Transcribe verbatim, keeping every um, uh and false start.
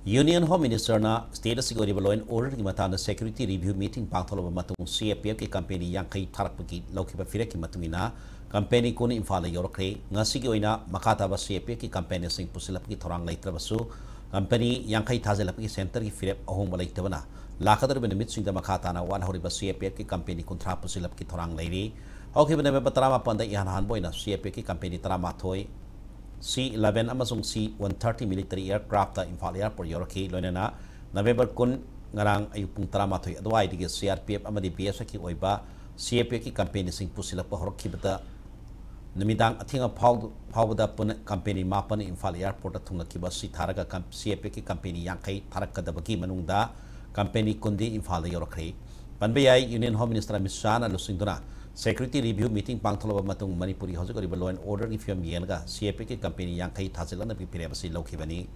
Union Home Minister ꯅ state ꯑꯁꯤꯒꯤ ꯑꯣꯏꯔꯤꯕ law and order ꯒꯤ ꯃꯇꯥꯡꯗ security review meeting ꯄꯥꯡꯊꯣꯛꯂꯕ ꯃꯇꯨꯡ, C A P F ꯀꯤ company ꯌꯥꯡꯈꯩ ꯊꯥꯔꯛꯄꯒꯤ ꯂꯧꯈꯤꯕ ꯐꯤꯔꯦꯞꯀꯤ ꯃꯇꯨꯡ ꯏꯟꯅ company ꯀꯨꯟ ꯏꯝꯐꯥꯜꯗ ꯌꯧꯔꯛꯈ꯭ꯔꯦ꯫ ꯉꯁꯤꯒꯤ ꯑꯣꯏꯅ ꯃꯈꯥ ꯇꯥꯕ C A P F ꯀꯤ company ꯁꯤꯡ ꯄꯨꯁꯤꯜꯂꯛꯄꯒꯤ ꯊꯧꯔꯥꯡ ꯂꯩꯇ꯭ꯔꯕꯁꯨ, company ꯌꯥꯡꯈꯩ ꯊꯥꯖꯤꯜꯂꯛꯄꯒꯤ center ꯒꯤ ꯐꯤꯔꯦꯞ ꯑꯍꯣꯡꯕ ꯂꯩꯇꯕꯅ ꯂꯥꯛꯀꯗꯧꯔꯤꯕ ꯅꯨꯃꯤꯠꯁꯤꯡꯗ ꯃꯈꯥ ꯇꯥꯅ ꯋꯥꯠꯍꯧꯔꯤꯕ C A P F ꯀꯤ company ꯀꯨꯟꯊ꯭ꯔꯥ ꯄꯨꯁꯤꯜꯂꯛꯄꯒꯤ ꯊꯧꯔꯥꯡ ꯂꯩꯔꯤ꯫ ꯍꯧꯈꯤꯕ November ꯇꯔꯥꯃꯥꯄꯟꯗ ꯏꯍꯥꯟ ꯍꯥꯟꯕ ꯑꯣꯏꯅ C A P F ꯀꯤ company ꯇꯔꯥꯃꯥꯊꯣꯏ, C eleven ꯑꯃꯁꯨꯡ C one thirty military aircraft Imphal airport ꯌꯧꯔꯛꯈꯤ꯫ ꯂꯣꯏꯅꯅ November ꯀꯨꯟ, ꯉꯔꯥꯡ ꯑꯌꯨꯛ ꯄꯨꯡ ꯇꯔꯥꯃꯥꯊꯣꯏ ꯑꯗꯨꯋꯥꯏꯗꯒꯤ C R P F ꯑꯃꯗꯤ B S F ꯀꯤ ꯑꯣꯏꯕ C A P F ꯀꯤ company ꯁꯤꯡ ꯄꯨꯁꯤꯜꯂꯛꯄ ꯍꯧꯔꯛꯈꯤꯕꯗ, ꯅꯨꯃꯤꯗꯥꯡ ꯑꯊꯦꯡꯕ ꯐꯥꯎ-, ꯐꯥꯎꯕꯗ ꯄꯨꯟꯅ company ꯃꯥꯄꯟ ꯏꯝꯐꯥꯜ airport ꯊꯨꯡꯂꯛꯈꯤꯕ꯫ ꯁꯤ ꯊꯥꯔꯒ ꯀꯝ-, C A P F ꯀꯤ company ꯌꯥꯡꯈꯩ ꯊꯥꯔꯛꯀꯗꯕꯒꯤ ꯃꯅꯨꯡꯗ company ꯀꯨꯟꯗꯤ ꯏꯝꯐꯥꯜꯗ ꯌꯧꯔꯛꯈ꯭ꯔꯦ꯫ ꯄꯟꯕ ꯌꯥꯏ, Union Home Minister ꯑꯃꯤꯠ ꯁꯥꯍꯅ ꯂꯨꯆꯤꯡꯗꯨꯅ security review meeting ꯄꯥꯡꯊꯣꯛꯂꯕ ꯃꯇꯨꯡ, ꯃꯅꯤꯄꯨꯔꯒꯤ ꯍꯧꯖꯤꯛ ꯑꯣꯏꯔꯤꯕ law and order ꯒꯤ ꯐꯤꯕꯝ ꯌꯦꯡꯂꯒ C A P F ꯀꯤ company ꯌꯥꯡꯈꯩ ꯊꯥꯖꯤꯜꯂꯛꯅꯕꯒꯤ ꯐꯤꯔꯦꯞ ꯑꯁꯤ ꯂꯧꯈꯤꯕꯅꯤ꯫